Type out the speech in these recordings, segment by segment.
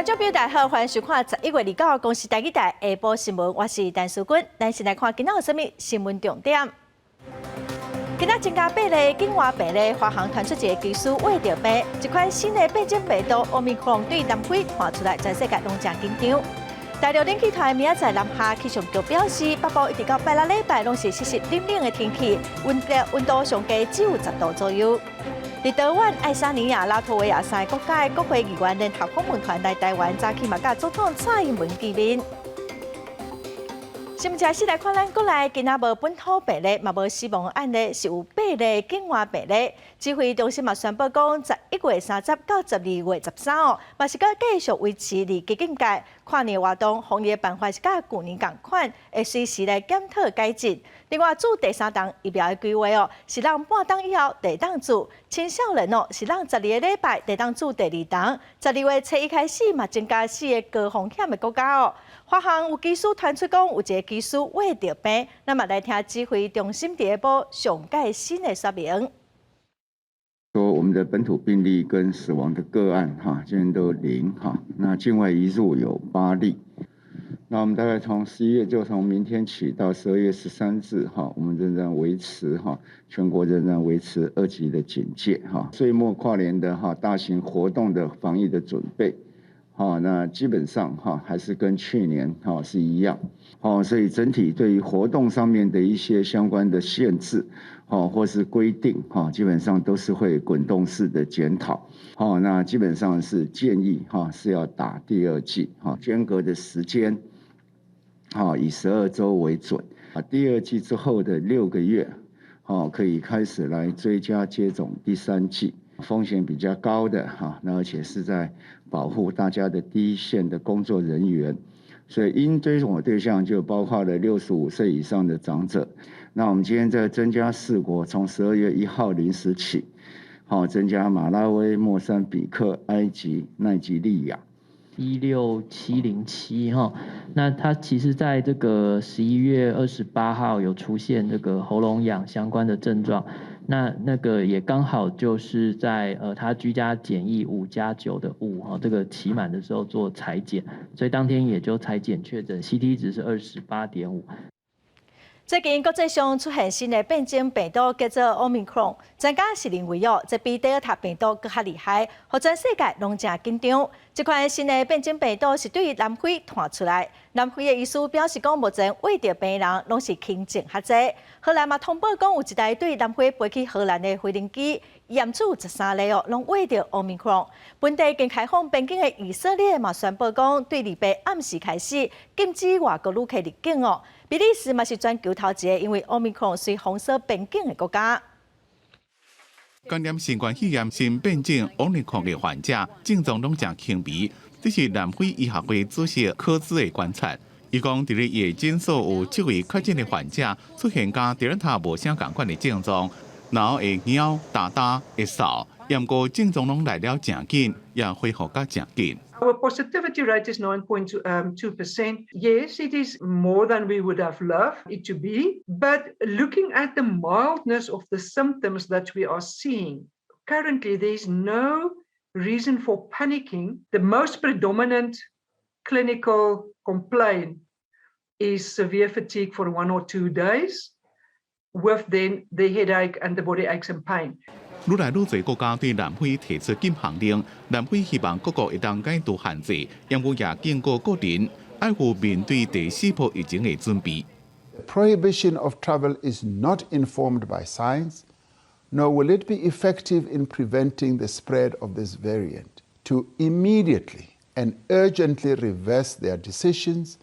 觀眾朋友大家好，歡迎收看11月29號公視台語台下晡新聞，我是陳淑君。咱先來看今仔有啥物新聞重點。今仔增加八例境外病例，華航傳出一个機師穢著病，一款新的變種病毒奧密克戎對南非傳出來，全世界攏誠緊張。大陸冷氣團明仔載南下，氣象局表示，北部一直到拜六禮拜攏是濕濕冷冷的天氣，溫度上低只有10度左右。立陶宛、愛沙尼亞、拉脫維亞三个國家的國會議員聯合訪問團來台灣，早起嘛佮總統蔡英文見面。新聞開始來看，咱國內今仔無本土病例，嘛無死亡案例，是有八例境外病例。指揮中心嘛宣布講，11月30到12月13號，嘛是閣繼續維持二級警戒。跨年活動防疫辦法是佮舊年仝款，會隨時來檢討改進。另外，注第三針疫苗的規劃哦，是人半冬以後才當注，青少年哦是人12个禮拜才當注第二針。12月初一開始嘛，增加四个高風險的國家哦。華航有機師傳出講，有一个機師穢著病，咱嘛來聽指揮中心佇下晡上蓋新的說明。說我們的本土病例跟死亡的個案，哈，現在都零，哈。那境外移入有八例。那我們大概從11月就從明天起到12月13日，哈，我們仍然維持哈，全國仍然維持二級的警戒，哈。歲末跨年的哈大型活動的防疫的準備，哈，那基本上哈還是跟去年哈是一樣，哦，所以整體對於活動上面的一些相關的限制，哦，或是規定，哈，基本上都是會滾動式的檢討，哦，那基本上是建議哈是要打第二劑，哈，間隔的時間，哈，以12週為準，啊，第二劑之後的6個月，哦，可以開始來追加接種第三劑。風險比較高的哈，那而且是在保護大家的第一線的工作人員，所以應追種的對象就包括了65歲以上的長者。那我們今天再增加四國，從12月1號0時起，好，增加馬拉威、莫桑比克、埃及、奈及利亞。 16707哈，那他其實在這個11月28號有出現這個喉嚨癢相關的症狀，那那個也剛好就是在他居家檢疫5加9的五哈這個期滿的時候做採檢，所以當天也就採檢確診，CT 值是28.5。最近國際上出現新的變種病毒，叫做奧密克戎。專家是認為哦，這比德爾塔病毒閣較厲害，予全世界攏誠緊張。這款新的變種病毒是對南非傳出來，南非的醫師表示講，目前穢著病人攏是輕症較濟。荷蘭嘛通報講，有一台對南非飛去荷蘭的飛行機，驗出13例哦，攏穢著奧密克戎。本地經開放邊境的以色列嘛宣布講，對禮拜暗時開始禁止外國旅客入境哦。比利時嘛是全球頭一个因為奧密克戎隨封鎖邊境的國家。感染新冠肺炎新變種奧密克戎的患者症狀攏誠輕微，這是南非醫學會主席科茲的觀察。伊講，佇咧伊的診所有七位確診的患者出現佮德爾塔無啥仝款的症狀，然後會貓、焦焦、會嗽，毋過症狀攏來了誠緊，也恢復甲誠緊。 Our positivity rate is 9.2%. Yes, it is more than we would have loved it to be, but looking at the mildness of the symptoms that we are seeing, currently there is no reason for panicking. The most predominant clinical complaint is severe fatigue for 1 or 2 days, with then the headache and the body aches and pain. 愈來愈濟國家對南非提出禁航令，南非希望各國會當解除限制，毋過也警告國人愛有面對第四波疫情的準備。 Prohibition of travel is not informed by science, nor will it be effective in preventing the spread of this variant. To immediately and urgently reverse their decisions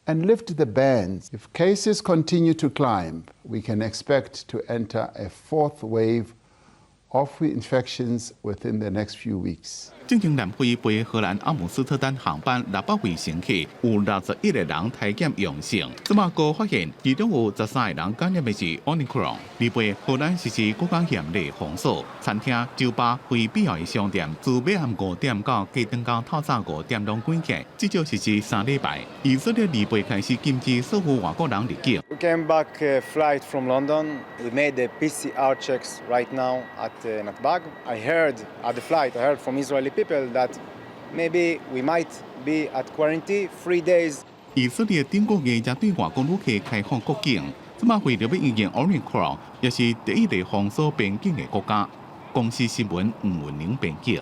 and lift the bans. If cases continue to climb, we can expect to enter a fourth wave of infections within the next few weeks. 進前南非飛荷蘭阿姆斯特丹航班600位乘客，有61個人篩檢陽性，這馬閣發現其中有13個人感染的是奧密克戎。禮拜荷蘭實施閣較嚴厲封鎖，餐廳、酒吧、非必要的商店，自尾暗5點到隔頓工透早5點攏關起，至少實施3禮拜。以色列禮拜開始禁止所有外國人入境。 We came back flight from London. We made the PCR checks right now at Natbag. I heard at the flight, I heard from Israeli people that Maybe we might be at quarantine 3 days. 以色列頂個月才對外國旅客開放國境，這馬為著欲因應 Omicron，也是第一个封鎖邊境的國家。公視新聞吳文玲編輯。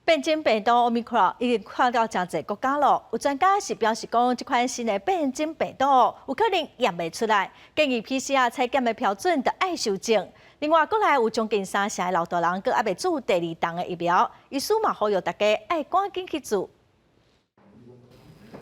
變種病毒 Omicron 已經看到誠濟國家囉，有專家是表示講，這款新的變種病毒有可能驗袂出來，建議 PCR 採檢的標準著愛修正。另外，國內有將近三成的老大人閣猶未注第二筒的疫苗，醫師嘛呼籲大家愛趕緊去注。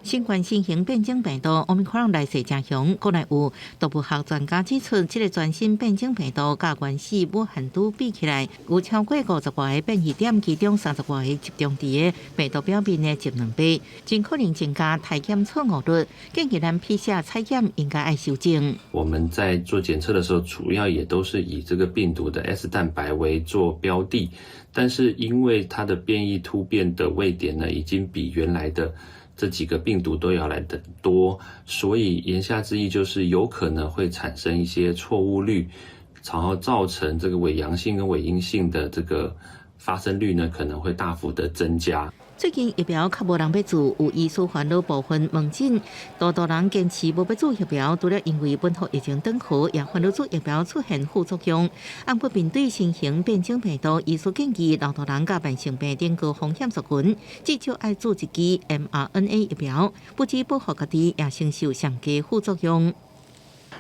新冠新型變種病毒 Omicron 來勢誠兇，國內有毒物學專家指出，這个全新變種病毒佮原始武漢株比起來，有超過50外个變異點，其中30外个集中佇个病毒表面的十兩倍，真可能增加篩檢錯誤率。建議咱 PCR 採檢應該愛修正。我們在做檢測的時候，主要也都是以這個病毒的 S 蛋白為做標的，但是因為它的變異突變的位點呢，已經比原來的這幾個病毒都要來得多，所以言下之意就是有可能會產生一些錯誤率，然後造成這個偽陽性跟偽陰性的這個發生率呢，可能會大幅的增加。最近疫苗較無人欲注，有醫師煩惱部分門診，多多人堅持無欲注疫苗，除了因為本土疫情轉好，也煩惱注疫苗出現副作用。毋過面對新型變種病毒，醫師建議老大人佮慢性病等高風險族群，至少愛注一劑 mRNA 疫苗，不只保護家己，也承受上低副作用。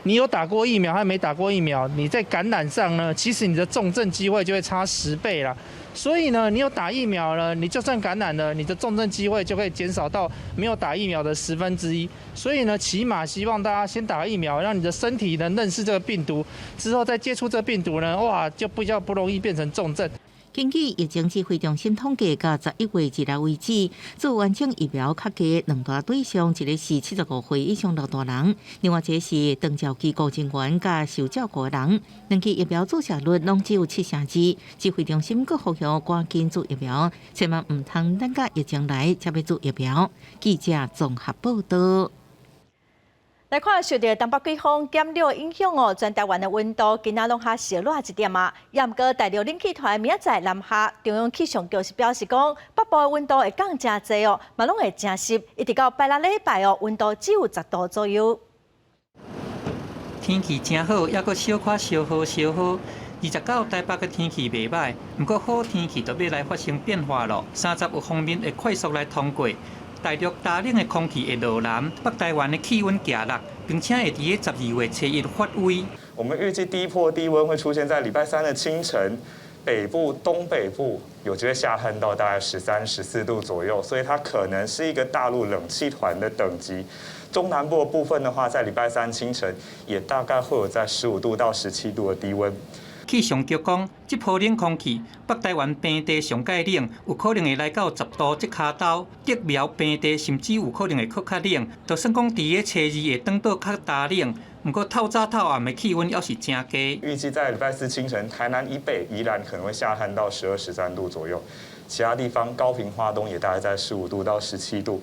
你有打過疫苗還沒打過疫苗，你在感染上呢，其實你的重症機會就會差10倍啦。所以呢，你有打疫苗了，你就算感染了，你的重症機會就會減少到沒有打疫苗的1/10。所以呢，起碼希望大家先打疫苗，讓你的身體能認識這個病毒，之後再接觸這個病毒呢，哇，就比較不容易變成重症。根據疫情指揮中心統計，到11月2日為止，注完整疫苗較低兩大對象，一個是75歲以上老大人，另外一個是長照機構人員佮受照顧的人。兩劑疫苗注射率攏只有72%。指揮中心閣呼籲趕緊注疫苗，千萬毋通等到疫情來才欲注疫苗。記者綜合報道。來看受著東北季風減弱影響哦，全台灣的溫度今仔攏較燒熱一點啊。也毋過大陸冷氣團明仔載南下，中央氣象局是表示講，北部的溫度會降誠濟哦，嘛攏會誠濕，一直到拜六禮拜哦，溫度只有10度左右。天氣誠好，猶閣小可燒雨燒雨。29台北的天氣袂䆀，毋過好天氣就欲來發生變化囉。30有鋒面會快速來通過。大陸乾冷的空氣會落南，北台灣的氣溫行落，並且會佇12月初一發威。我們預計第一波低溫會出現在禮拜三的清晨，北部、東北部有機會下探到大概13、14度左右，所以它可能是一個大陸冷氣團的等級。中南部的部分的話，在禮拜三清晨也大概會有在15度到17度的低溫。氣象局講，這波冷空氣，北台灣平地上蓋冷，有可能會來到10度這跤頭；竹苗平地甚至有可能會閣較冷。就算講佇咧初二會轉倒較焦冷，毋過透早透暗的氣溫猶是誠低。預計在禮拜四清晨，台南以北、宜蘭可能會下探到12、13度左右，其他地方高屏、花東也大概在15度到17度。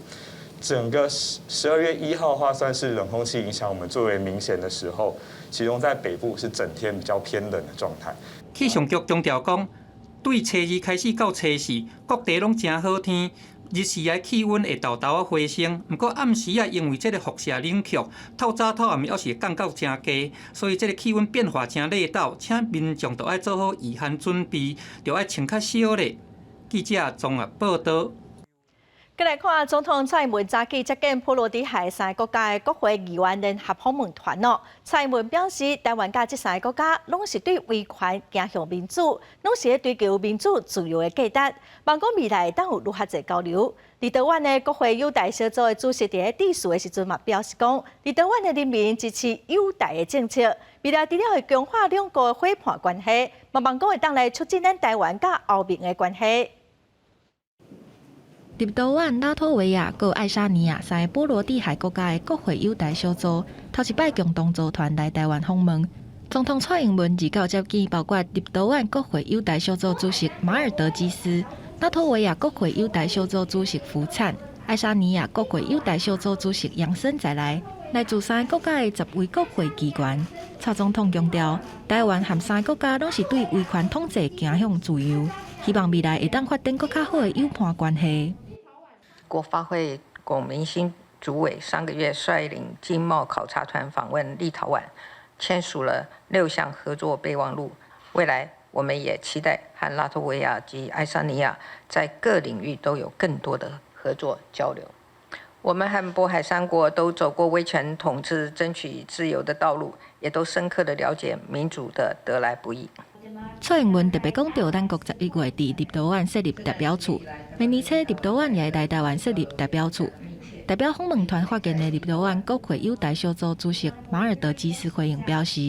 整個12月1號的話，算是冷空氣影響我們最為明顯的時候，其中在北部是整天比較偏冷的狀態。氣象局強調講，對初二開始到初四，各地攏誠好天，日時的氣溫會沓沓仔回升。毋過暗時啊，因為這个輻射冷卻，透早透暗猶是會降到誠低，所以這个氣溫變化誠禮斗，請民眾著愛做好御寒準備，著愛穿較少咧。記者綜合報道。閣來看總統蔡英文早起接見波羅的海三个國家的國會議員聯合訪問團哦。蔡英文表示，台灣佮這三个國家攏是對維權走向民主，攏是咧追求民主自由的價值。望講未來會當有愈較濟交流。立陶宛的國會友台小組的主席佇咧致辭的時陣嘛表示講，立陶宛的人民支持友台的政策，未來除了會強化兩國的夥伴關係，嘛望講會當來促進咱台灣佮歐盟的關係。立陶宛、拉脫維亞佮愛沙尼亞三个波羅的海國家的國會友台小組，頭一擺共同組團來台灣訪問。總統蔡英文29接見包括立陶宛國會友台小組主席馬爾德基斯、拉脫維亞國會友台小組主席福燦、愛沙尼亞國會友台小組主席楊森在內，來自三个國家的10位國會議員。蔡總統強調，台灣和三个國家攏是對威權統治走向自由，希望未來會當發展閣較好的友伴關係。國發會龔明鑫主委上個月率領經貿考察團訪問立陶宛，簽署了六項合作備忘錄。未來我們也期待和拉脫維亞及愛沙尼亞在各領域都有更多的合作交流。我們和渤海三國都走過威權統治、爭取自由的道路，也都深刻的了解民主的得來不易。蔡英文特別講著，咱國11月佇立陶宛設立代表處，明年初立陶宛也會來台灣設立代表處。代表訪問團發言的立陶宛國會友台小組主席馬爾德基斯回應表示，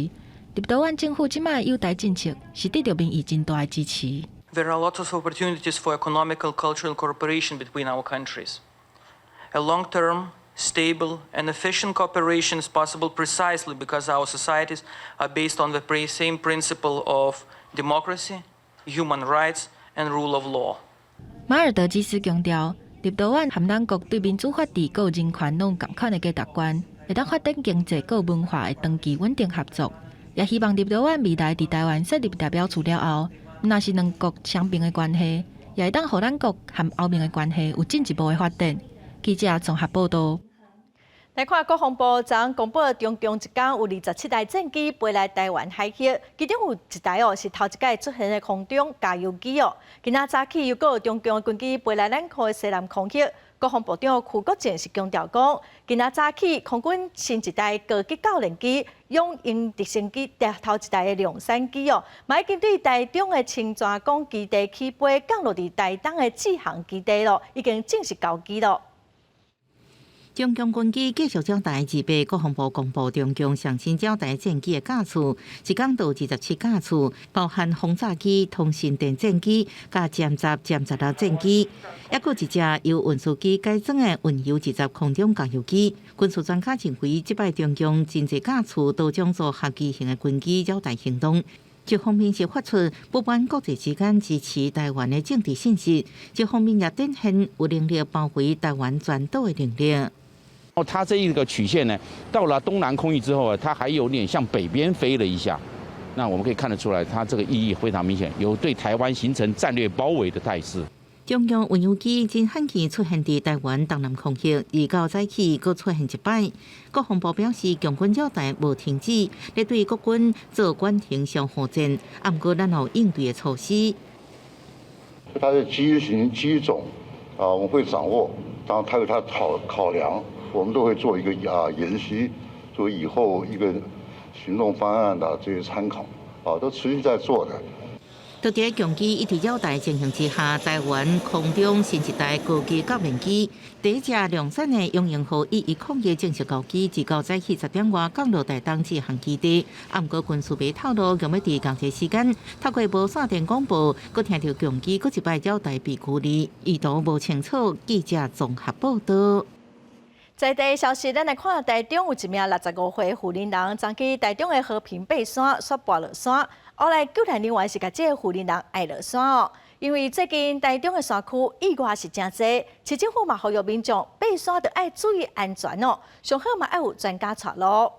立陶宛政府這擺友台政策是得著民意真大的支持。 There are lots of opportunities for economical, cultural cooperation between our countries. A long-term, stable and efficient cooperation is possible precisely because our societies are based on the same principle of democracy, human rights and rule of law. 馬爾德基斯強調，立陶宛和咱國對民主法治佮人權攏仝款的價值觀，會當發展經濟佮文化的長期穩定合作。也希望立陶宛未來佇台灣設立代表處了後，毋但是兩國雙邊的關係，也會當予咱國和歐盟的關係有進一步的發展。記者綜合報道。來看國防部昨昏公布，中共一工有27台戰機飛來台灣海域，其中有一台哦是頭一擺出現佇空中加油機哦。今仔早起又閣有中共軍機飛來咱國的西南空域，國防部長邱國正是強調講，今仔早起空軍新一代高級教練機勇鷹直升機頭一台的量產機哦，嘛已經對台中的清泉崗基地起飛，降落佇台東的志航基地咯，已經正式交機咯。中共軍機繼續擾台，28國防部公布中共上新擾台戰機的架次，一工就27架次，包含轟炸機、通訊電戰機、佮殲十、殲十六戰機，抑閣一隻由運輸機改裝的運油20空中加油機。軍事專家認為，這擺中共真濟架次都將組合機型的軍機擾台行動。一方面是發出不滿國際之間支持台灣的政治信息，一方面也展現有能力包圍台灣全島的能力。哦，它這一個曲線呢，到了東南空域之後啊，它還有點向北邊飛了一下。那我們可以看得出來，它這個意義非常明顯，有對台灣形成戰略包圍的態勢。中共運油機真罕見出現佇台灣東南空域，二九早起閣出現一擺。國防部表示，共軍擾台無停止，咧對國軍做管停消耗戰，啊，毋過咱有應對的措施。它的機型機種啊，我們會掌握，當然它有它考量。我們都會做一個研析，做以後一個行動方案的這些參考，啊，都持續在做的。就佇共機一直擾台情形之下，台灣空中新一代高級教練機第一隻量產的勇鷹號1101正式交機，二九早起10點外降落台東志航基地。啊，毋過軍事未透露，共欲佇仝一個時間透過無線電廣播，閣聽著共機閣一擺擾台被孤立，意圖無清楚。記者綜合報道。在地消息，咱來看台中有一名65歲婦人人，昨去台中的和平爬山，煞跋落山。後來救援人員是共這个婦人人爣落山哦。因為最近台中的山區意外是誠濟，市政府嘛呼籲民眾爬山著愛注意安全哦，上好嘛愛有專家帶路。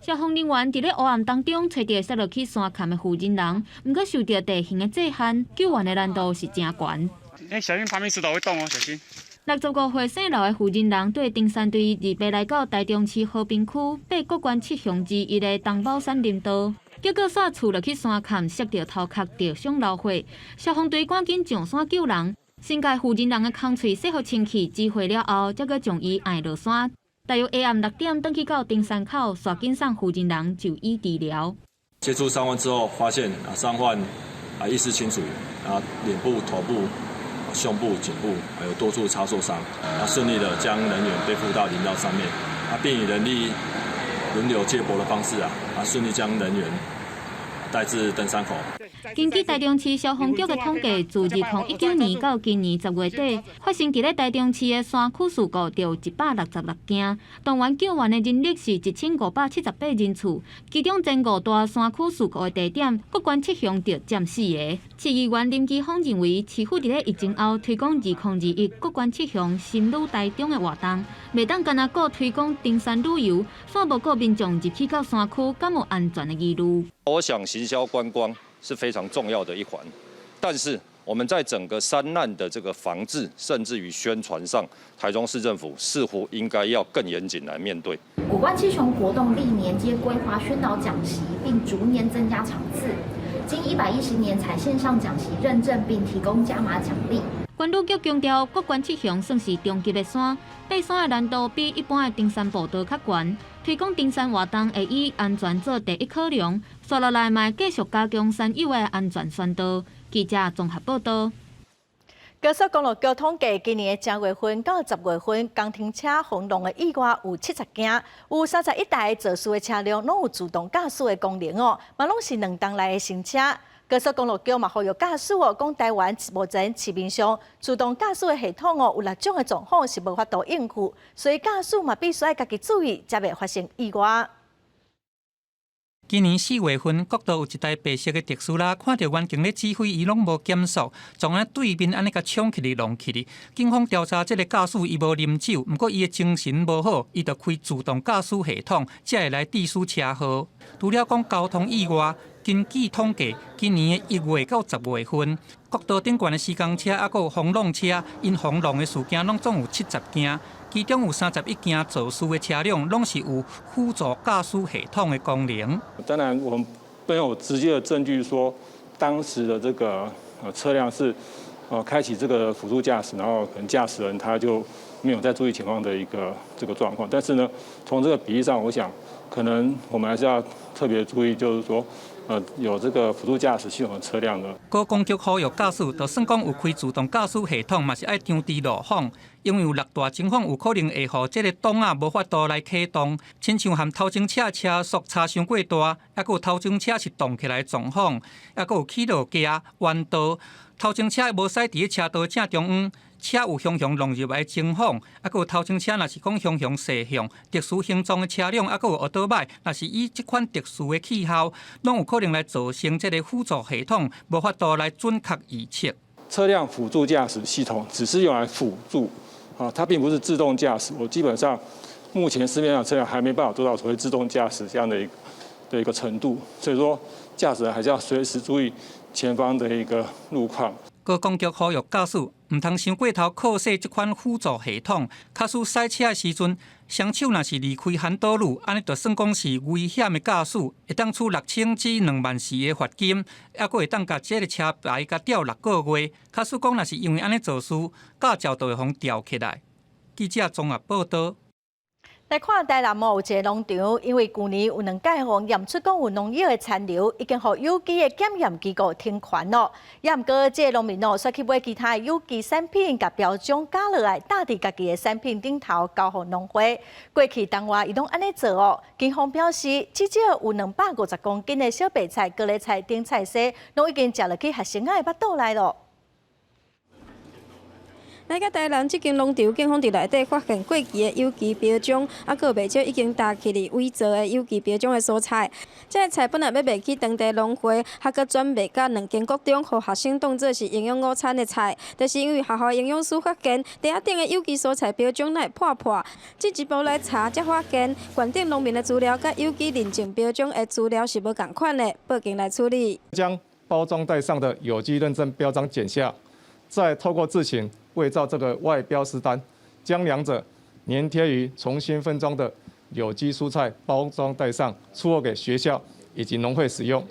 消防人員佇咧黑暗當中揣著摔落去山崁的婦人人，毋過受著地形的制限，救援的難度是誠懸。欸，小心旁邊石頭會動哦，小心。65歲姓劉的婦人人，綴登山隊二八來到台中市和平區八國關七鄉之一的東寶山林道，結果煞墜落去山崁，摔著頭殼著傷流血。消防隊趕緊上山救人，先共婦人人的空喙洗予清氣，止血了後，才閣將伊爣落山。大約下暗6點，轉去到登山口，煞緊送婦人人就醫治療。接觸傷患之後，發現傷患意識清楚，臉部、頭部、胸部、頸部還有多處擦挫傷，順利的將人員背負到林道上面，並以人力輪流接駁的方式順利將人員帶至登山口。根據台中市消防局的統計，自2019年到今年10月底，發生佇咧台中市的山區事故就166件，動員救援的人力是1578人次，其中前五大山區事故的地點，國關七鄉就佔四个。市議員林基峰認為，市府佇咧疫情後推廣2021國關七鄉深旅台中的活動，袂當干焦顧推廣登山旅遊，煞無顧民眾入去到山區，敢有安全的疑慮。我想行銷觀光是非常重要的一環，但是我我們在整個山難的這個防治，甚至於宣傳上，台中市政府似乎應該要更嚴謹來面對。谷關七雄活動歷年皆規劃宣導講習，並逐年增加場次。近110年採線上講習認證，並提供加碼獎勵。觀旅局強調，谷關七雄算是中級的山，爬山的難度比一般的登山步道較懸。推廣登山活動會以安全做第一考量，紲落來嘛繼續加強山友的安全宣導。記者綜合報道。高速公路局統計，今年的正月份到10月份，工程車轟撞的意外有70件，有31台肇事的車輛攏有自動駕駛的功能哦，嘛攏是2冬內的新車。高速公路局嘛呼籲駕駛哦，講台灣目前市面上自動駕駛的系統哦，有六種的狀況是無法度應付，所以駕駛嘛必須愛家己注意，才袂發生意外。今年4月份，國道有一台白色的特斯拉，看著遠景咧指揮，伊攏無減速，從按對面按呢共衝起來、弄起來。警方調查，這个駕駛伊無啉酒，毋過伊的精神無好，伊就開自動駕駛系統，才會來致死車禍。除了講交通意外，根據統計，今年的1月到10月份，國道頂懸的施工車，抑閣有風浪車，𪜶轟撞的事件攏總有70件。其中有31件肇事的車輛，攏是有輔助駕駛系統的功能。當然，我們沒有直接的證據說當時的這個車輛是開啟這個輔助駕駛，然後可能駕駛人他就沒有在注意前方的一個這個狀況。但是呢，從這個比例上，我想可能我們還是要特別注意，就是說，有這個輔助駕駛系統的車輛呢。高公局呼籲駕駛，就算講有開自動駕駛系統，嘛是愛注意路況，因為有六大情況有可能會予這个擋仔無法度來啟動，親像和頭前車車速差傷過大，抑閣有頭前車是動起來的狀況，抑閣有起落架、彎道，頭前車無駛佇咧車道正中央，車有雄雄撞入來的情況，抑閣有頭前車若是講雄雄踅向特殊形狀的車輛，抑閣有歐多擺，若是以這款特殊的氣候，攏有可能來造成這个輔助系統無法度來準確預測。車輛輔助駕駛系統只是用來輔助，啊，它並不是自動駕駛。我基本上目前市面上車輛還沒辦法做到所謂自動駕駛這樣的一個程度，所以說駕駛人還是要隨時注意前方的一個路況。高公局呼籲駕駛毋通傷過頭靠勢這款輔助系統，假使駛車的時陣，雙手若是離開反倒輪，按呢就算講是危險的駕駛，會當處6000至2萬4的罰金，抑閣會當共這个車牌共吊6個月。假使講若是因為按呢做事，駕照就會予吊起來。記者綜合報道。來看台南哦，有一个農場，因為舊年有兩屆予驗出講有農藥的殘留，已經予有機的檢驗機構停權咯。也毋過，這个農民哦，煞去買其他的有機產品，共標章加落來，貼佇家己的產品頂頭，交予農會。過去當外伊攏按呢做哦。警方表示，至少有250公斤的小白菜、高麗菜等菜蔬，攏已經食落去學生仔的腹肚內咯。來到台南這間農場，警方佇內底發現過期的有機標章，抑閣有袂少已經焦去偽造的有機標章的蔬菜。這个菜本來欲賣去當地農會，還閣轉賣到兩間國中，予學生當做是營養午餐的菜。但是因為學校營養師發現，袋仔頂的有機蔬菜標章哪會破破，進一步來查才發現，縣頂農民的資料佮有機認證標章的資料是無仝款的，報警來處理。將包裝袋上的有機認證標章剪下，再透過自行偽造這個外標示單，將兩者黏貼於重新分裝的有機蔬菜包裝袋上，出貨給學校以及農會使用。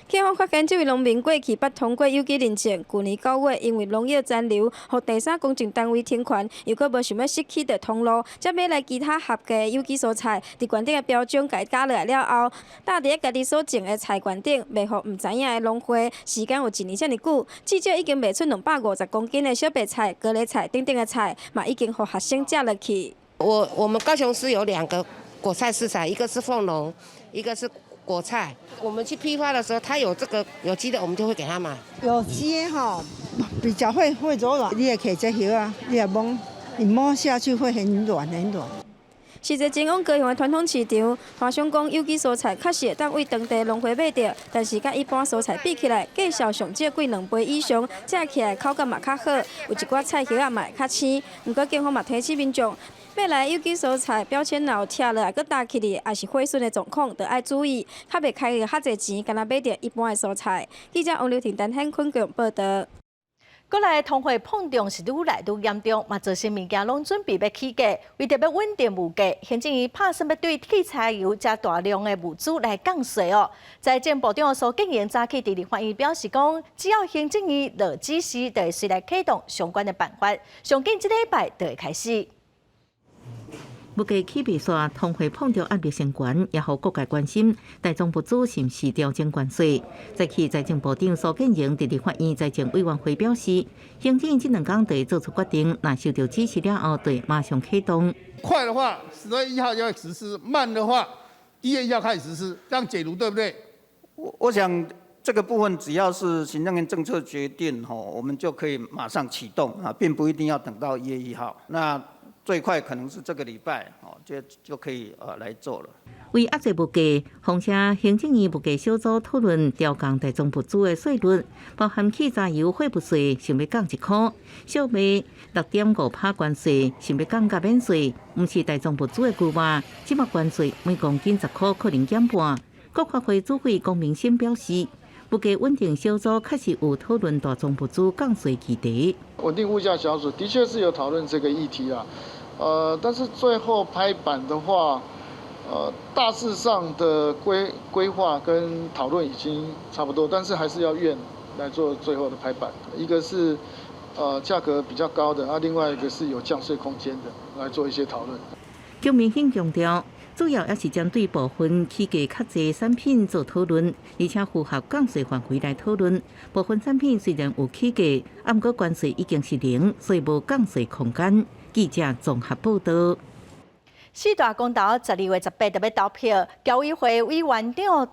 警方發現這位農民過去捌通過有機認證，舊年9月因為農藥殘留，予第三公證單位停權，又閣無想欲失去著通路，才買來其他合格的有機蔬菜，佇罐頂的標章共伊加落來了後，貼佇家己所種的菜罐頂，賣予毋知影的農會，時間有一年遮爾久，至少已經賣出250公斤的小白菜、高麗菜等等的菜，嘛已經予學生食落去。我們高雄市有兩個果菜市場，一個是鳳農，一個是果菜。我們去批發的時候，他有這個有機的，我們就會給他買。有機吼比較會柔軟，你也可以這葉啊，你也摸，你摸下去會很軟很軟。實際前往高雄的傳統市場，攤商講有機蔬菜確實會當為當地農會買著，但是佮一般蔬菜比起來，價數上少貴兩倍以上，食起來口感嘛較好，有一寡菜葉仔嘛會較青。毋過警方嘛提醒民眾，買來有機蔬菜標籤若有拆落來，閣貼起來，抑是毀損的狀況，著愛注意，較袂開較濟錢，干焦買著一般的蔬菜。記者王劉婷、陳顯坤報導。國內通貨膨脹是愈來愈嚴重，嘛造成物件攏準備欲起價。為著欲穩定物價，行政院拍算欲對汽柴油遮大量的物資來降稅哦。財政部長蘇建榮早起佇立法院表示講，只要行政院落指示，就會隨來啟動相關的辦法，上緊這禮拜就會開始。物價起袂煞，通貨膨脹壓力升懸，也予各界關心。大宗物資是毋是調整關稅？早起財政部長蘇建榮佇立法院財政委員會表示，行政院這兩工就會做出決定，若收到指示了後，就會馬上啟動。快的話，10月1號就會實施；慢的話，1月1號開始實施，這樣解讀對不對？我想這個部分只要是行政院政策決定，吼，我們就可以馬上啟動啊，並不一定要等到1月1號。那最快可能是這個禮拜，哦，就可以來做了。為壓制物價，況且行政院物價小組討論調降大宗物資的稅率，包含汽柴油貨物稅，想欲降1箍；小麥6.5%關稅，想欲降佮免稅。毋是大宗物資的規劃，這馬關稅每公斤10箍，可能減半。國發會主委龔明鑫表示，物價穩定小組確實有討論大宗物資降稅議題。穩定物價小組的確是有討論這個議題啊。但是最後拍板的話，大致上的規劃跟討論已經差不多，但是還是要院來做最後的拍板。一個是價格比較高的，啊，另外一個是有降稅空間的，來做一些討論。龔明鑫強調，主要也是針對部分起價較濟產品做討論，而且符合降稅範圍來討論。部分產品雖然有起價，啊，毋過關稅已經是零，所以無降稅空間。記者綜合報道。四大公投12月18就欲投票，僑委會委員長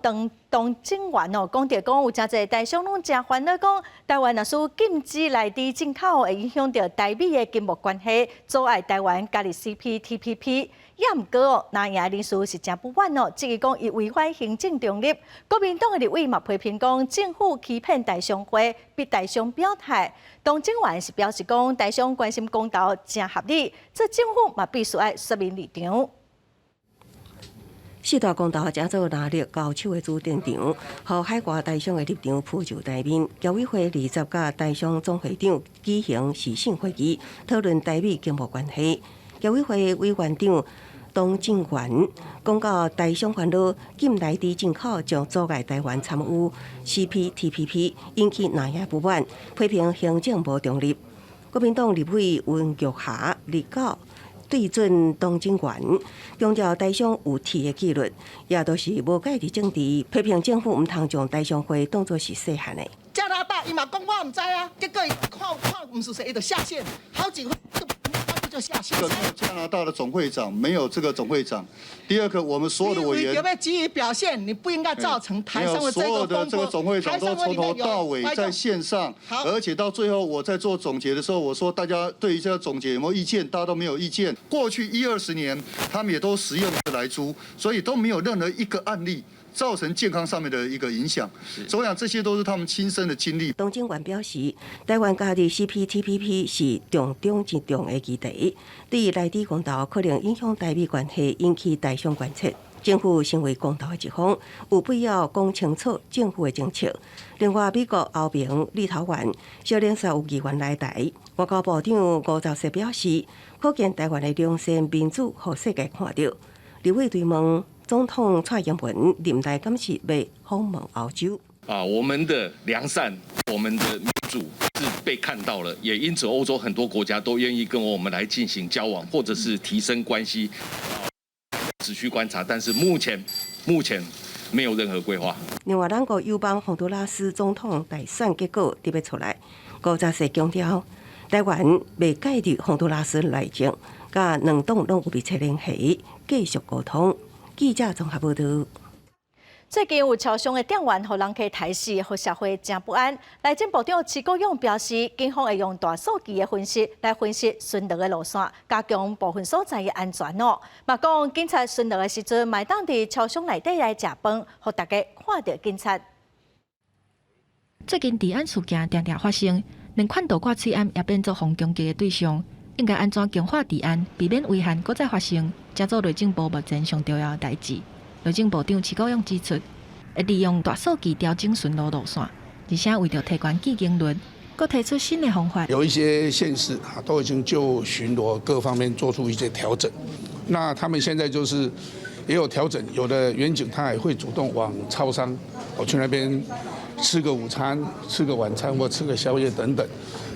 董正元哦，講著講有誠濟台商攏誠煩惱，講台灣若是禁止萊豬進口，會影響著台美的經貿關係，阻礙台灣加入 CPTPP。也毋過哦，藍營人士是誠不滿哦，質疑講伊違反行政中立。國民黨的立委嘛批評講，政府欺騙台商會，逼台商表態。董正元是表示講，台商關心公投誠合理，這政府嘛必須愛說明立場。四大公投成做藍綠交手的主戰場，予海外台商的立場浮上台面。僑委會20佮台商總會長舉行視訊會議，討論台美經貿關係。僑委會委員長董正元講到台商煩惱禁萊豬進口將阻礙台灣參與 CPTPP，引起藍營不滿，批評行政無中立。國民黨立委溫玉霞29對準董正元，強調台商有鐵的紀律，也都是無介入政治，批評政府毋通將台商會當作是細漢的。加拿大伊嘛講我毋知啊，結果伊看看毋屬實，伊就下線，好幾回就下線。沒有加拿大的總會長，沒有這個總會長。第二個，我們所有的委員，你有急於表現，你不應該造成台商的這個所有的這個總會長都從頭到尾在線上，而且到最後我在做總結的時候，我說大家對於這個總結有沒有意見？大家都沒有意見。過去一二十年，他們也都食用萊豬，所以都沒有任何一個案例造成健康上面的一個影響。所以我想這些都是他們親身的經歷。董正元表示，台灣加入 CPTPP 是重中之重的議題，對萊豬公投可能影響台美關係，引起台商關切。政府身為公投的一方，有必要講清楚政府的政策。另外，美國、歐盟、立陶宛、小連紲有議員來台，外交部長吳釗燮表示，可見台灣的良善民主，予世界看著。立委追問總統蔡英文臨來敢是欲訪問歐洲？啊，我們的良善，我們的民主是被看到了，也因此歐洲很多國家都願意跟我們來進行交往，或者是提升關係。持續觀察，但是目前沒有任何規劃。另外，咱國友邦宏都拉斯總統大選結果得欲出來，吳釗燮強調，台灣袂介入宏都拉斯內政，佮兩黨攏有密切聯繫，繼續溝通。記者綜合報道。最近有超商的店員予人客刣死，予社會誠不安。內政部長徐國勇表示，警方會用大數據的分析來分析巡邏的路線，加強部分所在的安全哦。嘛講警察巡邏的時陣，嘛會當佇超商內底來食飯，予大家看著警察。最近治安事件定定發生，連勸導掛喙罨也變做予攻擊的對象。應該按怎強化治安，避免遺憾閣再發生，成做內政部目前上重要的代誌。內政部長徐國勇指出，會利用大數據調整巡邏路線，而且為著提懸記警率，閣閣提出新的方法。有一些縣市啊，都已經就巡邏各方面做出一些調整。那他們現在就是也有調整，有的員警他也會主動往超商，我去那邊吃個午餐、吃個晚餐或吃個宵夜等等。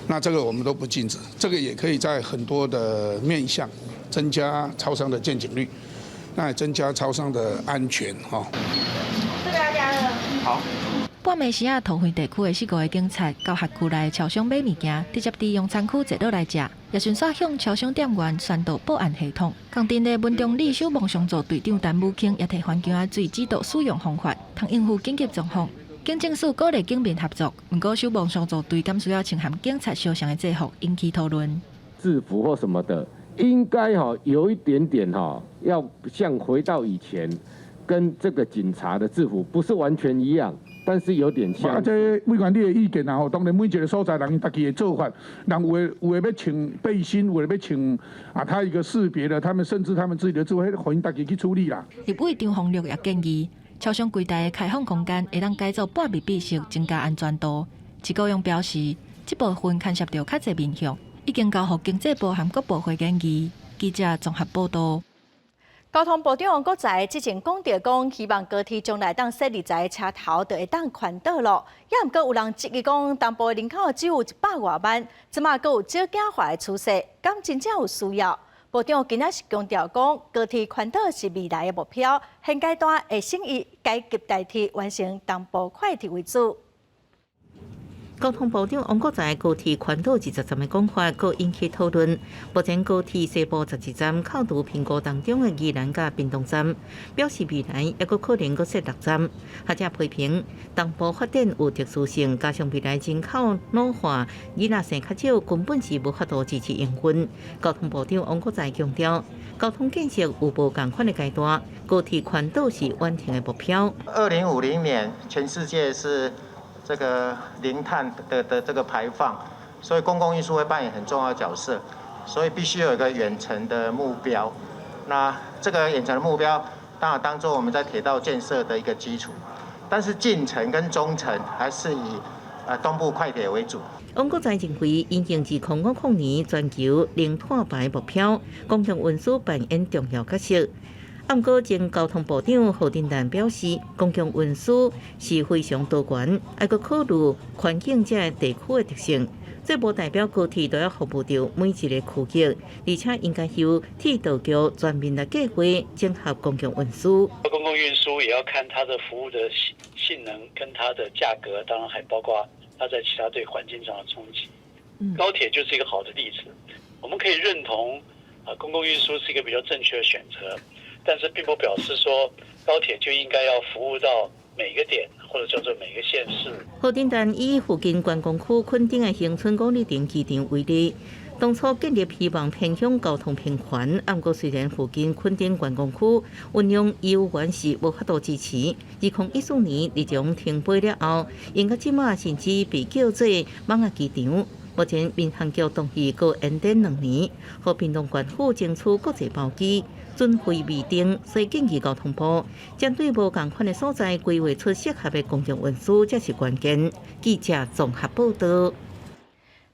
那這個我們都不禁止，這個也可以在很多的面向增加超商的見警率，那也增加超商的安全哈。好。半暝時仔，桃園地區的四五个警察到轄區內超商買物件，直接佇用餐區坐落來食，也順紲向超商店員宣導保安系統。仝陣的文中里守望相助隊長陳武清也提環境仔水指導使用方法，通應付緊急狀況。警政署鼓勵警民合作，毋過守望相助隊敢需要穿和警察相像的制服，引起討論。制服或什麼的，應該吼有一點點吼，要像回到以前，跟這個警察的制服不是完全一樣。但是有點像。啊，這委員你的意見啊吼，當然每一個所在人伊家己的做法，人有的欲穿背心，有的欲穿啊，他一個識別的，他們甚至他們自己的做法，予𪜶家己去處理啦。立委張宏陸也建議，超商櫃台的開放空間會當改做半密閉式，增加安全度。齊國勇表示，這部分牽涉著較濟面向，已經交予經濟部和國部會研議。記者綜合報道。交通部長王國材之前講著講，希望高鐵將來當設20個車頭就會當環島咯。也毋過有人質疑講，東部人口只有100外萬，這馬閣有少子化的趨勢，敢真正有需要？部長今仔是強調講，高鐵環島是未來的目標，現階段會先以階級代替完成東部快鐵為主。交通部長王國材高鐵環島20站的講法，閣引起討論。目前高鐵西部12站扣除評估當中的宜蘭佮屏東站，表示未來猶閣可能閣設六站。學者批評東部發展有特殊性，加上未來人口老化，囡仔生較少，根本是無法度支持營運。交通部長王國材強調，交通建設有無仝款的階段，高鐵環島是遠程的目標。 2050年，全世界是這個零碳的這個排放，所以公共運輸會扮演很重要的角色，所以必須有一個遠程的目標。那這個遠程的目標，當然當做我們在鐵道建設的一個基礎，但是近程跟中程還是以東部快鐵為主。王國材認為，因應2050年全球零碳排目標，公共運輸扮演重要角色。毋過前交通部長何鎮南表示，公共運輸是非常多元，愛閣考慮環境這地區的特性，這無代表高鐵都要服務著每一個區域，而且應該由鐵道局全面來計劃整合公共運輸。公共運輸也要看它的服務的性能跟它的價格，當然還包括它在其他對環境上的衝擊。高鐵就是一個好的例子，我們可以認同啊，公共運輸是一個比較正確的選擇。但是並不表示說高鐵就應該要服務到每個點，或者叫做每個縣市。何鎮南以附近觀光區墾丁的恆春五里亭機場為例，當初建立希望偏鄉交通平緩，毋過雖然附近墾丁觀光區運用遊園是無法度支持。2014年日中停飛了後，用到這馬甚至被叫做蠓仔機場。目前民航局同意閣延展2年，予屏東縣府爭取國際包機。準飛未定，所以建議交通部針對無仝款的所在規劃出適合的公共運輸，才是關鍵。記者綜合報道。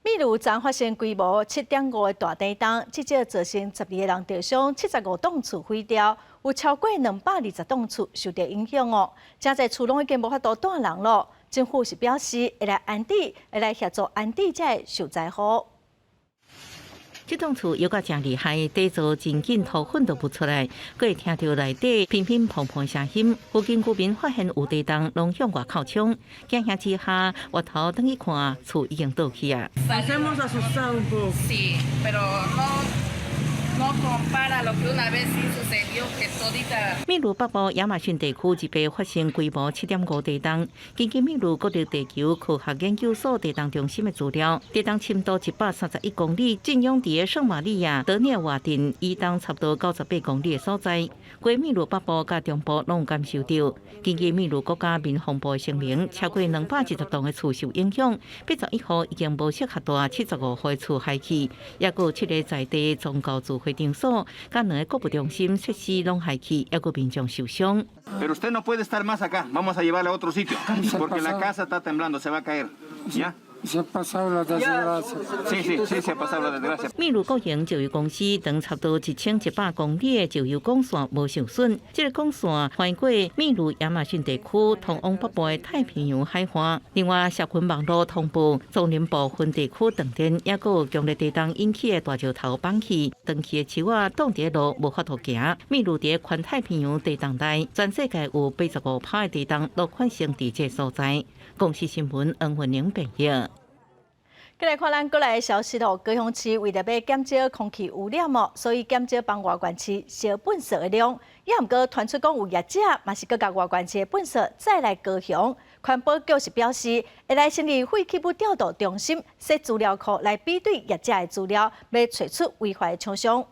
秘魯昨發生規模7.5的大地動，至少造成12個人著傷，75棟厝毀掉，有超過220棟厝受著影響哦。誠濟厝攏已經無法度蹛人囉。政府是表示會來安置，會來協助安置這个受災戶。這棟厝搖甲誠厲害，底座真緊，塗粉都不出來，閣會聽著內底乒乒乓乓聲音。附近居民發現有地動，攏向外口衝，驚嚇之下，回頭轉去看，厝已經倒去啊。 Sí, pero no compara lo que una vez sí sucedió que todita。秘魯北部亞馬遜地區二八發生規模7.5地動，根據秘魯國立地球科學研究所地動中心的資料，地動深度131公里，震央佇聖瑪利亞德涅瓦鎮以東差不多98公里的所在。規秘魯北部佮中部攏有感受著。根據秘魯國家民防部的聲明，超過210棟的厝受影響，81戶已經無適合蹛，75戶厝害去，抑閣有七个在地宗教聚會場所，佮兩个購物中心設施攏害去，抑閣民眾受傷。 Pero usted no puede estar más acá, vamos a llevarla a otro sitio, porque la casa está temblando, se va a caer. ¿Ya? 秘魯國營石油公司長差不多1100公里的石油管線無受損，這個管線橫過秘魯亞馬遜地區，通往北部的太平洋海岸。另外，社群網路通報，松林部分地區斷電，抑閣有強烈地動引起的大石頭崩去，斷去的樹仔擋佇路，無法度行。秘魯佇環太平洋地動帶，全世界有85%的地動都發生佇這所在。公視新聞黃文玲編譯。過來看咱國內的消息哦，高雄市為著欲減少空氣污染哦，所以減少幫外縣市燒糞埽的量。也毋過傳出講有業者嘛是閣共外縣市的糞埽載來高雄。環保局是表示，會來成立廢棄物調度中心，設資料庫來比對業者的資料，欲揣出違法的廠商。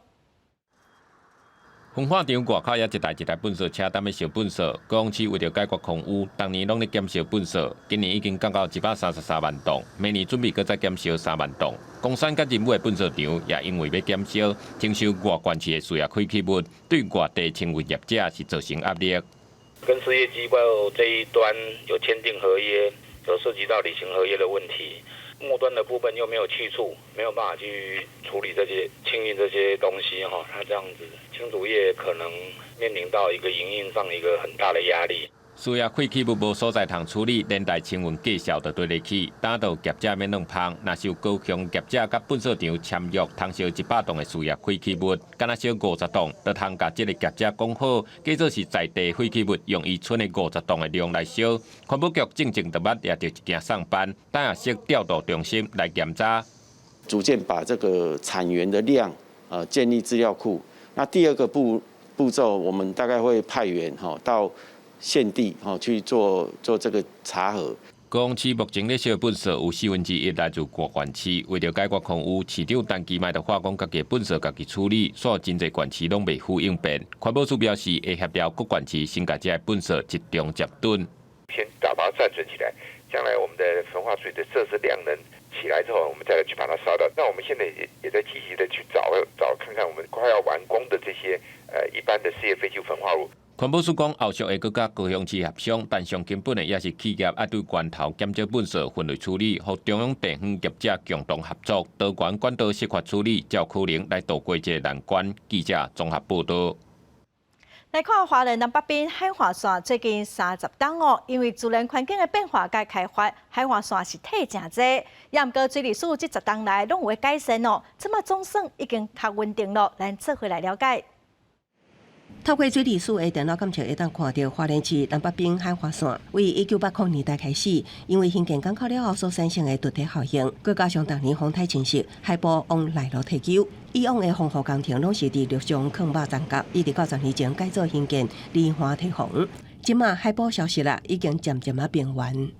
焚化廠外口也一台一台糞埽車，踮咧燒糞埽。高雄市為著解決空污，逐年攏咧減燒糞埽，今年已經降到133萬噸，明年準備閣再減燒3萬噸。岡山佮仁武的糞埽場也因為欲減燒，徵收外縣市的事業廢棄物，對外地清運業者是造成壓力。跟事業機構這一端有簽訂合約，有涉及到履行合約的問題。末端的部分又沒有去處，沒有辦法去處理這些清運這些東西哈，那這樣子清除業可能面臨到一個營運上一個很大的壓力。事業廢棄物無所在通處理，連帶清運價數就對咧起，打到業者免兩芳。若是有高雄業者佮糞埽場簽約，通燒100噸的事業廢棄物，敢若燒50噸，就通共這个業者講好，假做是在地廢棄物，用伊賰的50噸的量來燒。環保局進前就捌掠著一件送辦，等下設調度中心來檢查，逐漸把這個產源的量，建立資料庫。那第二個步驟，我們大概會派員哈到現地吼去做做這個查核。高雄市目前咧燒糞埽有1/4來自外縣市，為著解決空污，市長陳其邁就話講，家己糞埽家己處理，所以真濟縣市攏袂赴應變。環保署表示會協調各縣市先共這个糞埽集中集囤，先把它暫存起來，將來我們的焚化處理的設施量能起來之後，我們再來去把它燒掉。那我們現在也在積極的去找找看看，我們快要完工的這些一般的事業廢棄物焚化爐。環保署講，後續會閣佮高雄市協商，但上根本的也是企業愛對源頭減少糞埽分類處理，予中央地方業者共同合作，多元管道釋法處理，才有可能來渡過這个難關。記者綜合報道。來看花蓮南北濱海岸線最近30冬哦，因為自然環境的變化佮開發，海岸線是退誠濟。也毋過水利署這10冬來攏有改善哦，這馬總算已經較穩定囉。咱做伙來了解。透過水利署的電腦監測，會當看著花蓮市南北濱海岸線，為1980年代開始，因為興建港口了後所產生的凸體效應，閣加上逐年風颱侵襲，海埔往內陸退勼。以往的防護工程攏是佇陸上囥肉欉角，一直到10年前改做興建離岸堤防。這馬海埔消失啦，已經漸漸仔平原。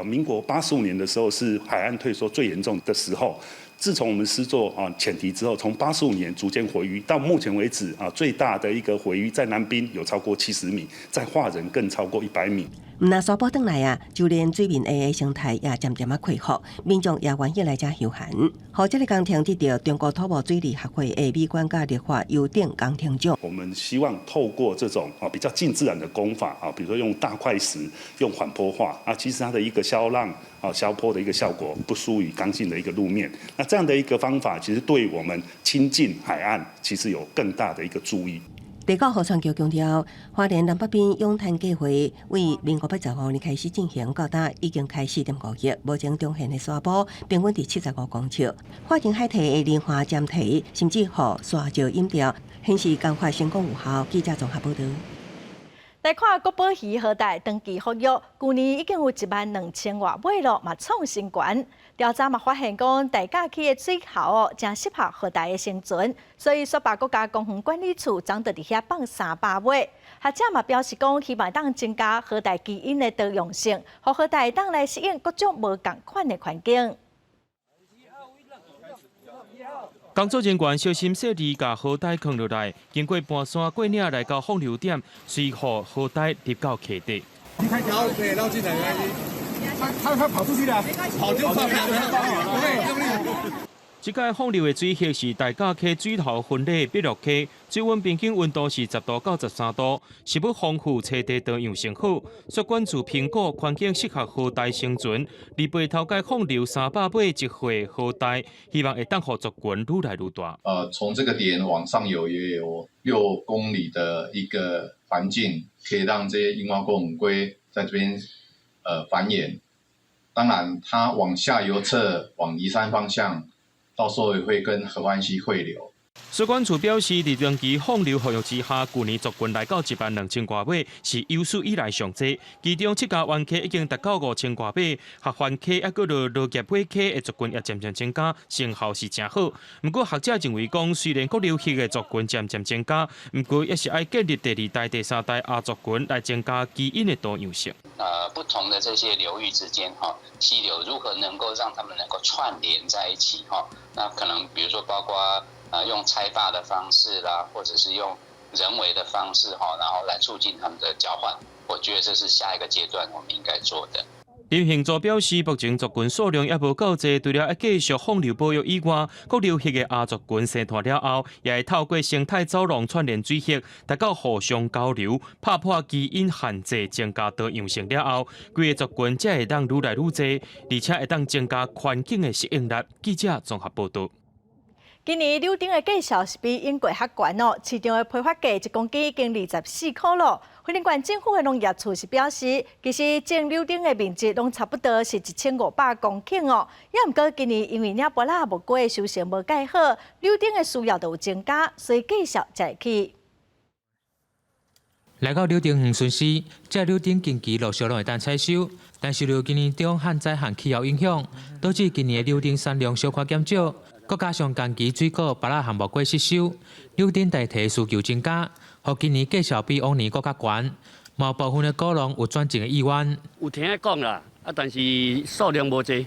民國85年的時候是海岸退縮最嚴重的時候。自從我們施作啊潛堤之後，從85年逐漸回淤，到目前為止啊，最大的一個回淤在南濱有超過70米，在化仁更超過100米。毋但沙埔轉來啊，就連水面下的生態也漸漸仔恢復，民眾也願意來遮休閒。予這个工程得著中國土木水利學會的美觀佮綠化優等工程獎。我們希望透過這種啊比較近自然的工法啊，比如說用大塊石、用緩坡化啊，其實它的一個消浪啊消波的一個效果不輸於剛性的一個路面。那這樣的一個方法，其實對我們親近海岸，其實有更大的一個助益。第九河川局強調，花蓮南北濱養灘計劃為民國85年開始進行，到今已經開4.5億，目前中線的沙坡平均佇75公尺，花蓮海堤的離岸尖堤，甚至予沙石淹掉，顯示工法成功有效。記者綜合報道。來看國寶魚荷代長期復育，舊年已經有1萬2千外尾囉，嘛創新高。調查嘛發現講，大甲溪的水喉哦，誠適合荷代的生存，所以雪霸國家公園管理處昨就佇遐放300尾。學者嘛表示講，希望當增加荷代基因的多樣性，予荷代當來適應各種無仝款的環境。工作人員小心細膩，共荷代囥落來，經過盤山過嶺來到放流點，隨予荷代入到溪底。你開條可以繞進來，沒關係。他跑出去了，跑就跑，對，用力。這擺放流的水域是大甲溪水頭分流的碧樂溪，水溫平均溫度是10度到13度，食物豐富，棲地多樣性好。水管處評估環境適合河鯛生存，預備頭擺放流300尾一歲河鯛，希望會當予族群愈來愈大。從這個點往上游也有6公里的一個環境，可以讓這些櫻花鉤吻鮭在這邊繁衍。當然，它往下游側往梨山方向，到時候也會跟合歡溪匯流。水管處表示，佇長期放流復育之下，舊年族群來到1萬2千外尾，是有史以來上濟。其中七家灣溪已經達到5千外尾，合歡溪猶閣落羅業尾溪的族群也漸漸增加，成效是誠好。毋過學者認為講，雖然各流域的族群漸漸增加，毋過也是愛建立第二代、第三代亞族群來增加基因的多樣性。不同的這些流域之間，哈，溪流如何能夠讓他們能夠串聯在一起，哈？那可能比如說包括用拆壩的方式啦，或者是用人為的方式哈，然後來促進他們的交換。我覺得這是下一個階段我們應該做的。林興祖表示，目前族群數量猶無夠濟，除了愛繼續放流保育以外，各流域的亞族群生團了後，也會透過生態走廊串聯水域，達到互相交流，拍破基因限制，增加多樣性了後，規个族群才會當愈來愈濟，而且會當增加環境的適應力。記者綜合報導。今年柳丁的價數是比往過較懸哦，市場的批發價一公斤已經24箍咯。雲林縣政府的農業處是表示，其實種柳丁的面積攏差不多是1500公頃哦。也毋過今年因為領芭仔木瓜的收成無蓋好，柳丁的需要就有增加，所以價數才會起。來到柳丁園巡視，這柳丁近期陸續攏會當採收，但是受今年中旱災和氣候影響，導致今年的柳丁產量小可減少。閣加上近期水果、芭仔和木瓜失收，柳丁大提需求增加，予今年價數比往年閣較懸。某部分的果農有轉種的意願。有聽講啦，啊，但是數量無濟，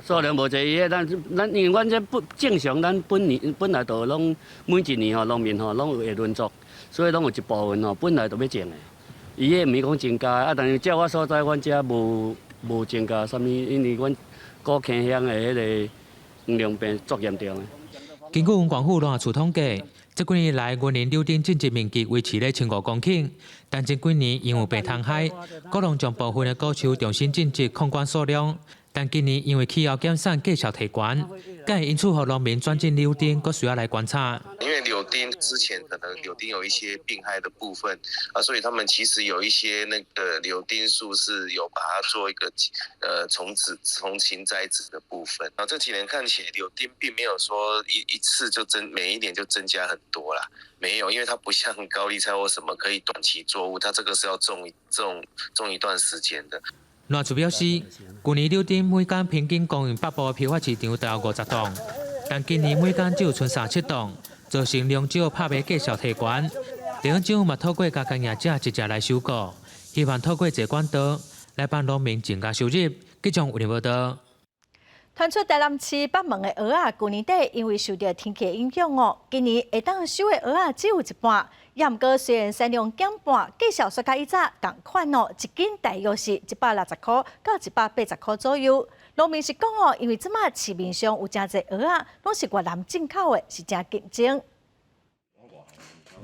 數量無濟。伊咱咱因為阮這不正常，咱本年本來就攏每一年吼農民吼攏有會輪作，所以攏有一部分吼本來就欲種的。伊彼毋是講增加，啊，但是照我所知，阮遮無無增加啥物，因為阮古坑鄉的彼个黃龍病足嚴重的。根據雲縣府農業處統計，這幾年來，雲林柳丁種植面積維持咧1500公頃，但這幾年因為病蟲害，果農將部分的果樹重新種植，控管數量。但今年因為氣候減產，價數提懸，敢會因此予農民轉種柳丁，閣需要來觀察。因為柳丁之前可能柳丁有一些病害的部分啊，所以他們其實有一些那個柳丁樹是有把它做一個重植、重新栽植的部分。啊，這幾年看起來柳丁並沒有說一一次就增，每一年就增加很多啦，沒有，因為它不像高麗菜或什麼可以短期作物，它這個是要種種種一段時間的。農處表示，舊年柳丁每工平均供應北部的批發市場大約50棟，但今年每工只有賰37棟，造成量少拍賣價數提懸。地方政府嘛透過共工業者一齊來收購，希望透過這管道來幫農民增加收入。記者有報道。傳出台南市北門的蚵仔，舊年底因為受著天氣影響哦，今年會當收的蚵仔只有一半。也毋過雖然產量減半，價數煞佮以早仝款哦，一斤大約是160箍到180箍左右。農民是講哦，因為這馬市面上有誠濟蚵仔，攏是越南進口的，是誠競爭。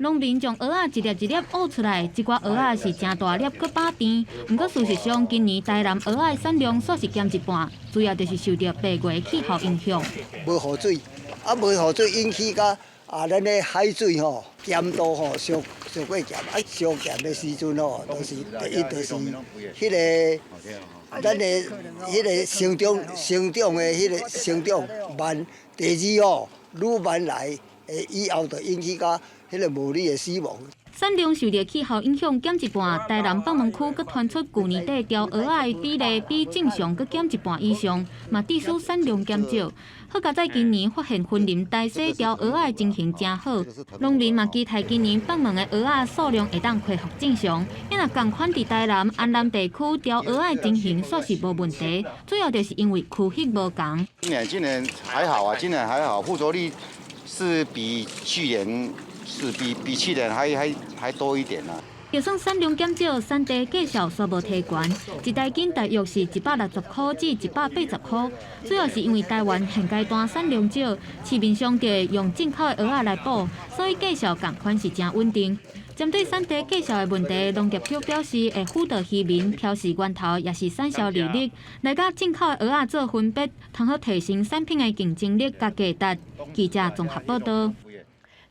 農民將蚵仔一粒一粒挖出來，這寡蚵仔是誠大粒，閣飽甜。毋過事實上，今年台南蚵仔產量煞是減一半，主要就是受著白月氣候影響。無雨水，啊無雨水引起甲啊，咱的海水吼鹹度吼傷傷過鹹，啊傷鹹的時陣吼，就是第一就是彼个咱的彼个生長生長的彼个生長慢，第二吼愈慢來，會以後就引起甲彼个牡蠣的死亡。產量受著氣候影響減一半，台南北門區閣傳出舊年底牢蚵仔的比例比正常閣減一半以上，嘛致使產量減少。好佳哉今年發現雲林台西牢蚵仔的情形誠好，農民嘛期待今年北門的蚵仔數量會當恢復正常。啊若仝款佇台南、安南地區牢蚵仔的情形煞是無問題，主要就是因為區域無仝。今年還好啊，今年還好，附着力是比去年是比比去年還多一點啊。就算產量減少，產地價數煞無提懸，一台斤大約是160箍至180箍。主要是因為台灣現階段產量少，市面上就會用進口的蚵仔來補，所以價數仝款是誠穩定。針對產地價數的問題，農業局表示會輔導漁民調試源頭，抑是產銷利率，來佮進口的蚵仔做分別，通好提升產品的競爭力佮價值。記者綜合報道。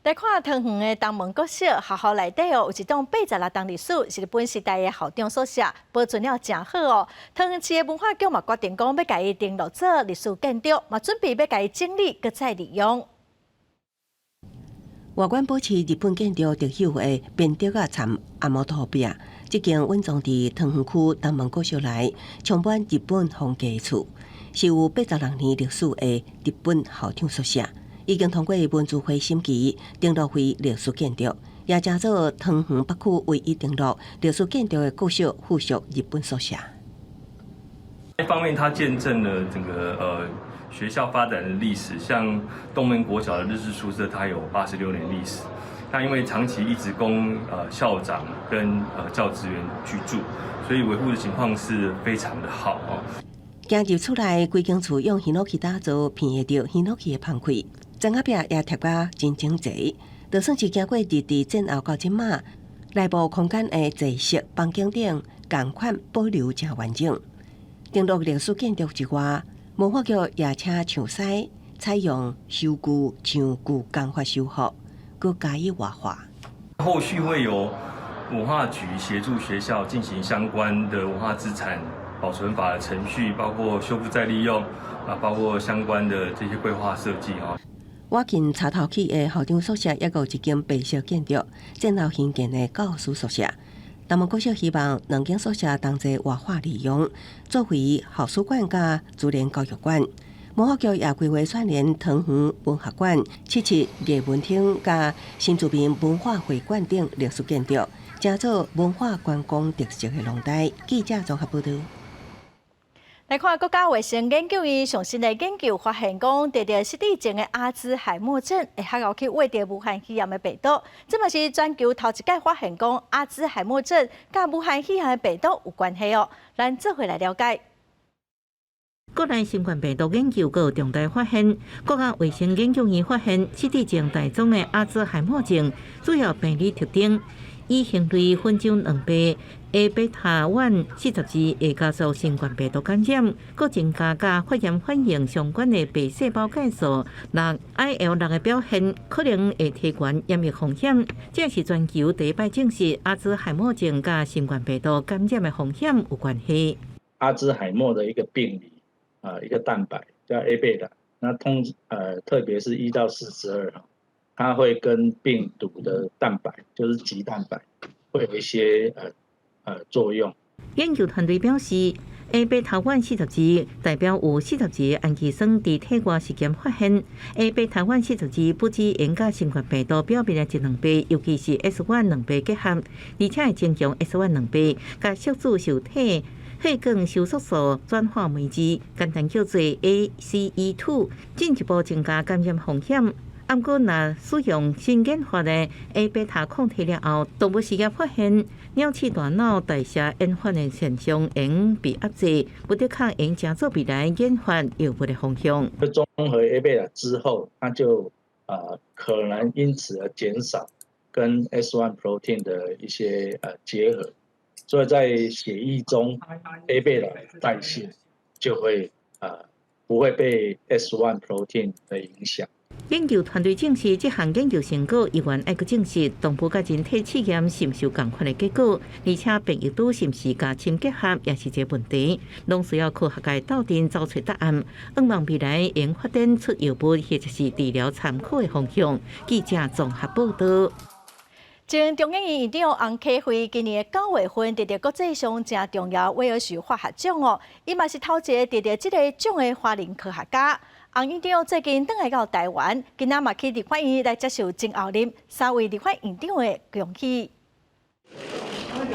來看桃園的東門國小學校內底哦，有一棟86棟歷史，是日本時代的校長宿舍，保存了誠好哦。桃園市的文化局嘛決定講，欲共伊登錄做歷史建築，嘛準備欲共伊整理，閣再利用。外觀保持日本建築特有的邊竹仔杉紅木塗壁，這間蘊藏佇桃園區東門國小內，充滿日本風格厝，是有86年歷史的日本校長宿舍，已經通過文資會審議，登錄為歷史建築，也成做桃園北區唯一登錄歷史建築的國小附屬日本宿舍。一方面，它見證了整個學校發展的歷史，像東門國小的日式宿舍，它有86年歷史。那因為長期一直供校長跟教職員居住，所以維護的情況是非常的好哦。行入厝內，規間厝用ヒノキ打造，鼻會著ヒノキ的香氣，磚仔壁也貼甲真整齊，就算是經過日治戰後到這馬，內部空間的坐式房間頂，仝款保留誠完整。登錄歷史建築之外，文化局也請牆師採用修舊牆舊工法修復，閣加以活化。後續會由文化局協助學校進行相關的文化資產保存法的程序，包括修復再利用，啊，包括相關的這些規劃設計啊。倚近柴頭區的校長宿舍，猶閣有一間白色建築，戰後興建的教師宿舍。東門國小希望兩間宿舍同齊活化利用，作為校史館佮自然教育館。文化局也規劃串聯桃園文學館、七七藝文廳佮新住民文化會館等歷史建築，成做文化觀光特色的廊帶。記者綜合報導。來看國家衛生研究院上新的研究發現，講得著失智症的阿茲海默症會較𠢕去患著武漢肺炎的病毒。這嘛是全球頭一擺發現講阿茲海默症佮武漢肺炎的病毒有關係哦。咱做伙來了解。國內新冠病毒研究閣有重大發現，國家衛生研究院發現失智症大宗的阿茲海默症主要病理特徵，乙型類酚酯兩倍 A 貝塔烷42會加速新冠病毒感染，閣增加佮發炎反應相關的白細胞介素六 IL 6的表現，可能會提懸染疫風險。這是全球第一擺證實阿茲海默症佮新冠病毒感染的風險有關係。阿茲海默的一個病理啊，一個蛋白叫 A 貝塔，那通特別是1到42哈，它會跟病毒的蛋白，就是棘蛋白，會有一些作用。研究團隊表示，A 貝塔烷42代表有42個氨基酸佇體外實驗發現，A 貝塔烷42不只會佮新冠病毒表面的一兩倍，尤其是 S one 兩倍結合，而且會增強 S one 兩倍，佮宿主受體血管收縮素轉化酶二，簡單叫做 ACE2，進一步增加感染風險。毋過，若使用新研發的 A 貝塔抗體了後，動物實驗發現鳥鼠大腦代謝引發的現象會被壓制，不得可能成做未來研發藥物的方向。中和 A 貝塔之後，它就可能因此而減少跟 S1 protein 的一些結合，所以在血液中 A 貝塔代謝就會不會被 S1 protein 的影響。研究團隊證實，這項研究成果猶原愛閣證實動物佮人體試驗是毋是有仝款的結果，而且變異株是毋是佮針結合也是一個問題，攏需要科學界鬥陣找出答案。向望未來會發展出藥物或者是治療參考的方向。記者綜合報導。前中研院院長洪啟惠今年9月份得著國際上誠重要威爾士化學獎哦，伊嘛是頭一个得著這個獎的華人科學家。洪院長最近轉來到台灣，今仔嘛去立法院來接受前後任三位立法院長的恭喜。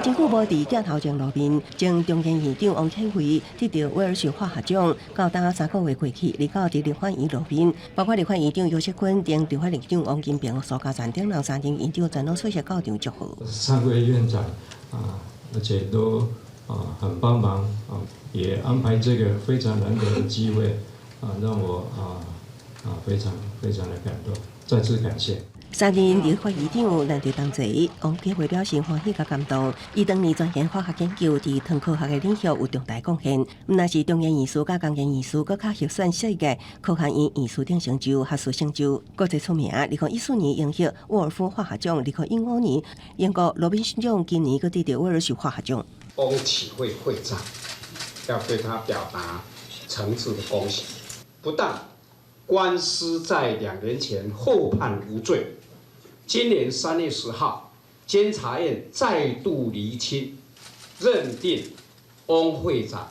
真久無佇鏡頭前露面，前中研院長翁啟惠得著威爾士化學獎，到今3個月過去，離到佇立法院露面，包括立法院長游錫堃、前立法院長王金平、蘇嘉全等人三任院長全攏出席到場祝賀。三位院長啊，而且都很幫忙啊，也安排這個非常難得的機會啊，讓我非常非常的感動，再次感謝。三任立法院長難得同齊，翁啟惠表示歡喜佮感動。伊當年鑽研化學研究，佇糖科學的領域有重大貢獻。毋但是中研院士佮工研院士，閣較獲選世界科學院院士等成就，學術成就國際出名。2014年榮獲沃爾夫化學獎，2015年英國羅賓遜獎，今年閣得著威爾士化學獎。翁啟惠會長要對他表達誠摯的恭喜，不但官司在2年前獲判無罪。今年3月10號，監察院再度釐清，認定翁會長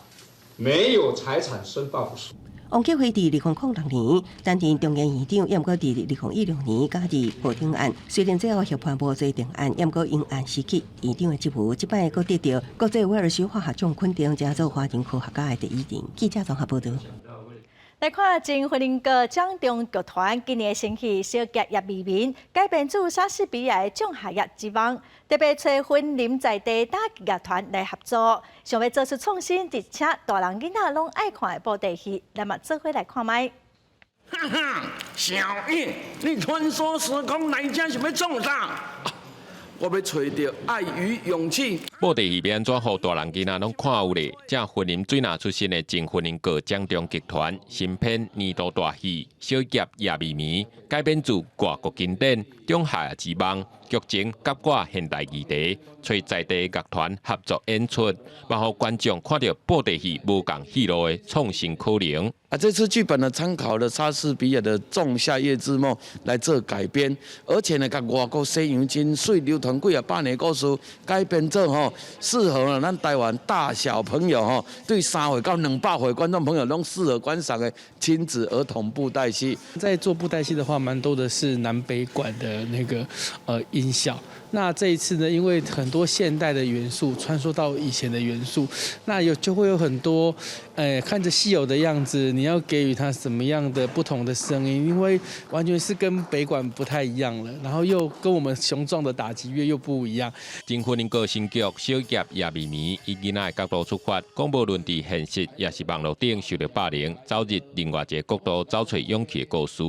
沒有財產申報不實。翁啟惠佇2006年擔任中研院長，抑毋過佇2016年加入部長案，雖然最後獲判無罪定案，抑毋過因案辭去院長的職務，這擺閣得著國際威爾士化學獎肯定，成做華人科學家的第一人。記者綜合報道。來看前雲林國掌中劇團今年的新戲《小俠葉未眠》，改編自莎士比亞的《仲夏夜之夢》，特別揣雲林在地打擊樂團來合作，想欲做出創新，而且大人囡仔攏愛看的布袋戲，咱嘛做伙來看覓。哈哈，小葉，你穿梭時空來遮是欲創啥？我欲揣著愛與勇氣。布袋戲欲按怎予大人囡仔攏看有咧？這雲林水林出身的前雲林國掌中劇團新編年度大戲《小俠夜未眠》，改編自外國經典《仲夏夜之夢》，劇情夾掛現代議題，揣在地樂團合作演出，嘛予觀眾看著布袋戲無仝戲路的創新可能。啊，這次劇本呢，參考了莎士比亞的《仲夏夜之夢》來做改編，而且呢，佮外國西洋真媠流傳幾仔百年故事改編做吼，適合呢咱台灣大小朋友吼，對3歲到200歲觀眾朋友攏適合觀賞的親子兒童布袋戲。在做布袋戲的話，蠻多的是南北管的那個音效。那這一次呢，因為很多現代的元素穿梭到以前的元素，那有就會有很多，看着戲偶的樣子，你要給予它什麼樣的不同的聲音？因為完全是跟北管不太一樣了，然後又跟我們雄壯的打擊樂又不一樣。前雲林國新劇《小俠夜未眠》以囡仔的角度出發，講無論佇現實抑是網路頂受著霸凌，走入另外一個國度找揣勇氣的故事。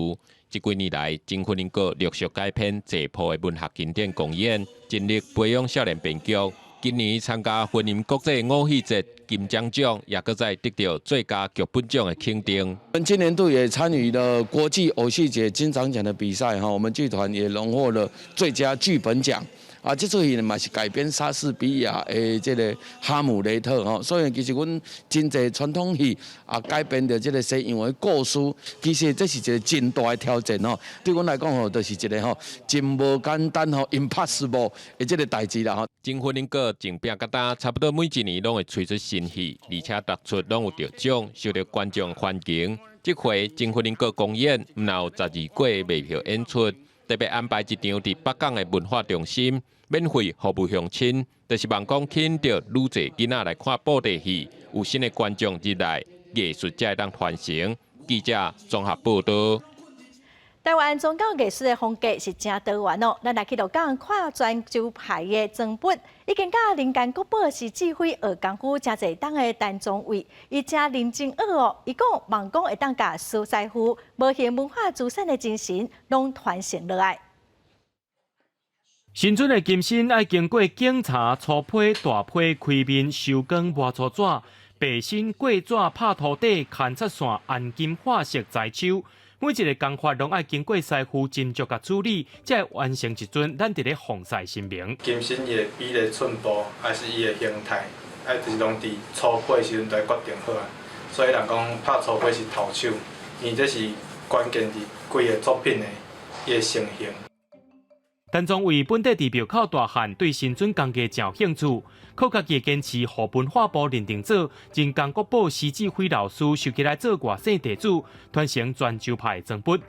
這幾年來，前雲林國陸續改編濟部的文學經典公演，盡力培養少年編劇。今年參加雲林國際偶戲節金獎獎，也閣再得著最佳劇本獎的肯定。我們今年度也參與了國際偶戲節金獎獎的比賽，哈，我們劇團也榮獲了最佳劇本獎。啊，這齣戲嘛是改編莎士比亞的這個《哈姆雷特》吼，所以其實阮真濟傳統戲啊改編著這個西洋的故事，其實這是一個真大的挑戰吼。對阮來講吼，就是一個吼真無簡單吼，impossible 的這個代誌啦吼。前雲林國從拼到今，差不多每一年攏會推出新戲，而且逐齣攏有得獎，受著觀眾歡迎。這回前雲林國公演，毋但有12個賣票演出，特別安排一場佇北港的文化中心，免費服務鄉親，就是望講吸引著愈濟囡仔來看布袋戲，有新的觀眾入來，藝術才會當傳承。記者綜合報道。台灣宗教藝術的風格是誠多元哦。咱來去鹿港看泉州派的裝扮，已經佮人間國寶獅子會學功夫誠濟冬的陳宗偉，伊誠認真學哦。伊講望講會當共蘇師傅無形文化資產的精神攏傳承落來。新准的金身愛經過檢查、粗批、大批、開面、修光、磨粗紙、白身過紙、拍塗底、牽插線、按金化色、裁手。每一個工法攏愛經過師傅斟酌佮處理，才會完成一尊咱佇咧奉祀神明。金身伊的比例寸步，還是伊的形態，愛就是攏佇粗批時陣就決定好啊。所以人講拍粗批是頭手，因為這是關鍵佇規个作品的伊的成型。陳宗偉本底佇廟口大漢，對新准工藝誠有興趣，靠家己的堅持，予文化部認定做人工國寶獅子會老師收起來做外省弟子，傳承泉州派的裝扮。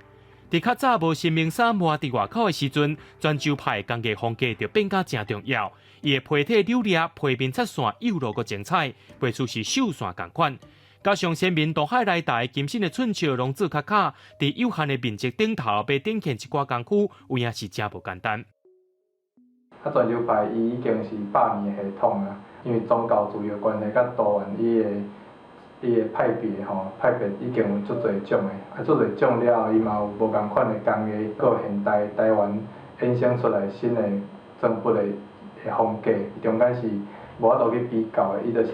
佇較早無神明衫抹佇外口的時陣，泉州派工藝風格就變甲誠重要。伊的皮體扭裂，皮面擦線幼露閣精彩，袂輸是繡線仝款。加上先民渡海來台，金身的寸尺攏做較較，佇有限的面積頂頭欲展現一寡功夫，有影是誠無簡單。啊，泉州派伊已經是百年的系統啊，因為宗教自由關係佮多元，伊的派別吼，派別已經有足濟種的，啊，足濟種了後，伊嘛有無仝款的工藝，閣有現代台灣衍生出來新的裝筆的風格，中間是無法度去比較的，伊就是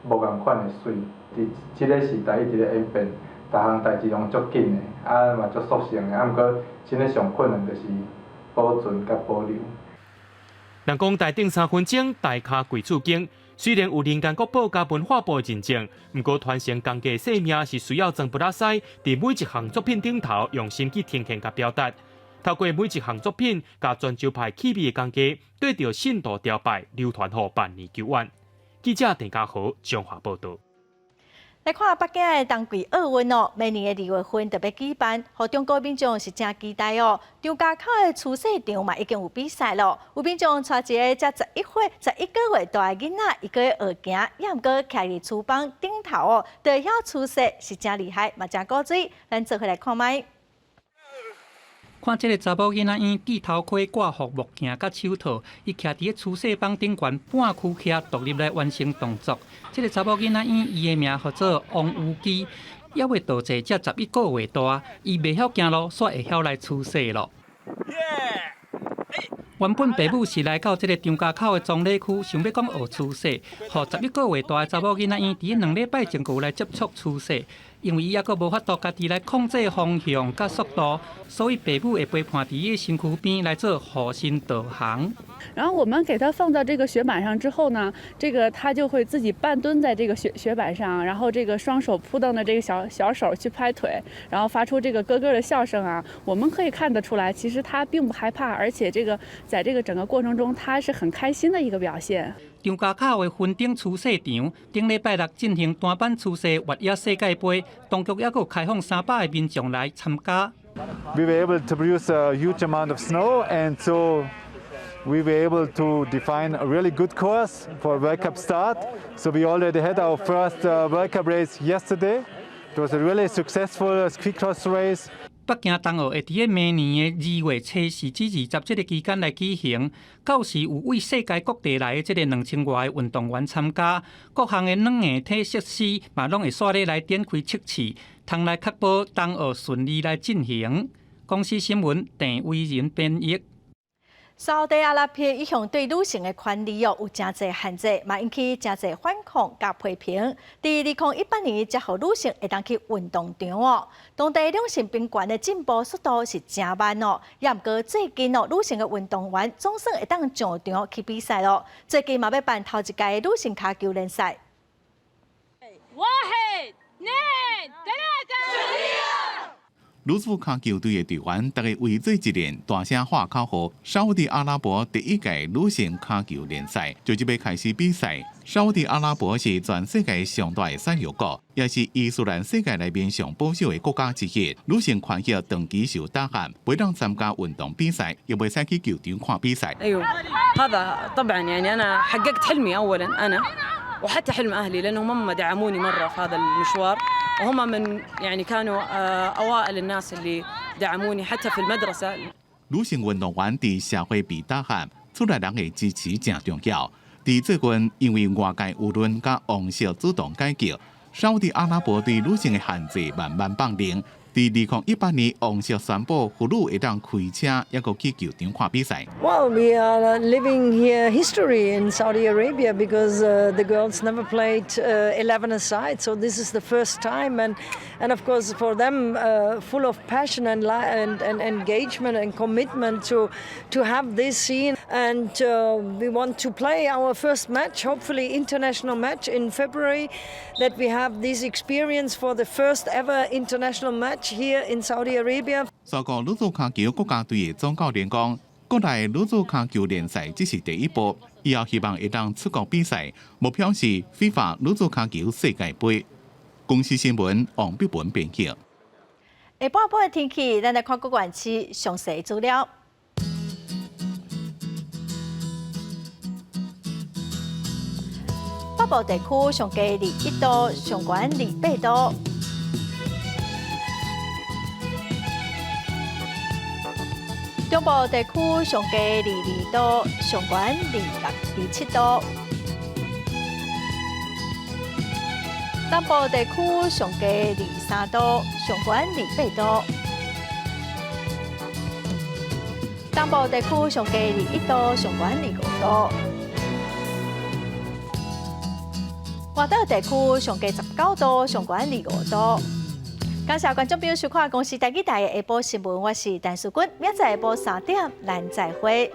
無仝款的媠。佇這个時代一直咧演變，逐項代誌攏足緊的，啊嘛足速成的，啊毋過真的上困難就是保存佮保留。人講台頂三分鐘，台跤規厝間。雖然有人間國寶佮文化部的認證，毋過傳承工藝生命是需要裝筆仔師佇每一項作品頂頭用心去呈現佮表達。透過每一項作品，共泉州派氣味的工藝，對著信徒朝拜，流傳予萬年久遠。記者鄭家豪彰化報導。來看北京的冬季奧運哦，明年的二月份就欲舉辦，予中國民眾是誠期待哦。張家口的雛勢場嘛已經有比賽咯，有民眾帶一个才11歲、11個月大的囡仔，伊閣學行，猶毋過徛佇廚房頂頭哦，就會曉雛勢是誠厲害，嘛誠古錐。咱做伙來看覓。看這个查某囡仔嬰戴頭盔、掛護目鏡佮手套，伊徛佇咧雛勢枋頂懸半屈徛獨立來完成動作。這个查某囡仔嬰伊的名號做王如基，猶未到歲，才11個月大，伊袂曉行路，煞會曉來雛勢咯。原本爸母是來到這个張家口的中壢區，想欲講學雛勢，予11個月大的查某囡仔嬰佇2禮拜前就來接觸雛勢。因為伊猶閣無法度家己來控制方向佮速度，所以爸母會陪伴佇伊的身軀邊來做護身導航。然後我們給他放到這個雪板上之後呢，這個他就會自己半蹲在這個雪板上，然後這個雙手撲蹬的這個小小手去拍腿，然後發出這個咯咯的笑聲啊。我們可以看得出來，其實他並不害怕，而且這個在這個整個過程中，他是很開心的一個表現。張家口的雲頂雛勢場，頂禮拜六進行單板雛勢越野世界盃，當局猶閣開放300个民眾來參加。 We were able to produce a huge amount of snow, and so we were able to define a really good course for World Cup start. So we already had our first World Cup race yesterday. It was a really successful ski cross race. 北京冬奧會佇咧明年的2月初四至20這个期間來舉行，到時有對世界各地來的這个2000外个運動員參加，各項的軟硬體設施嘛攏會煞咧來展開測試，通來確保冬奧順利來進行。公視新聞鄭偉仁編譯。沙特阿拉伯一向對女性的權利哦有誠濟限制，嘛引起誠濟反抗佮批評。佇2018年，才予女性會當去運動場哦。當地兩性平權的進步速度是誠慢哦，猶毋過最近哦，女性的運動員總算會當上場去比賽囉。最近嘛欲辦頭一屆的女性跤球聯賽。 واحد، اثنين، ثلاثة. 女子跤球隊的隊員，逐家圍做一連，大聲喊口號。沙烏地阿拉伯第一屆女性跤球聯賽就這欲開始比賽。沙烏地阿拉伯是全世界上大的產油國，也是伊斯蘭世界內面上保守的國家之一。女性權益長期受打壓，袂當參加運動比賽，也袂使去球場看比賽。 أيوه هذا طبعا يعني أنا حققت حلمي أولا أنا وحتى حلم أهلي لأنهم هم دعموني مرة في هذا المشوار وهم من يعني كانوا أوائل الناس اللي دعموني حتى في المدرسة. 女性運動員佇社會被打壓，厝內人的支持誠重要。佇最近，因為外界輿論佮王室主動改革，沙烏地阿拉伯對女性的限制慢慢放寬。佇2018年，王室宣布婦女會當開車，猶閣去球場看比賽。 Well, we are living here history in Saudi Arabia because the girls never played 11 aside, so this is the first time, and of course for them, full of passion and engagement and commitment to have this scene, and we want to play our first match, hopefully international match in February, that we have this experience for the first ever international match here in Saudi Arabia. 沙國女子跤球國家隊的總教練講，國內女子跤球聯賽只是第一步，以後希望會當出國比賽，目標是 FIFA 女子跤球世界盃。公視新聞王碧文編譯。下半晡的天氣，咱來看各縣市詳細資料。北部地區上低21度，上懸28度。中部地區上低22度，上懸26、27度。南部地區上低23度，上懸28度。東部地區上低21度，上懸25度。外島地區上低19度，上懸25度。感謝觀眾朋友收看公視台語台的下晡新聞，我是陳淑君，明仔載下晡3點，咱再會。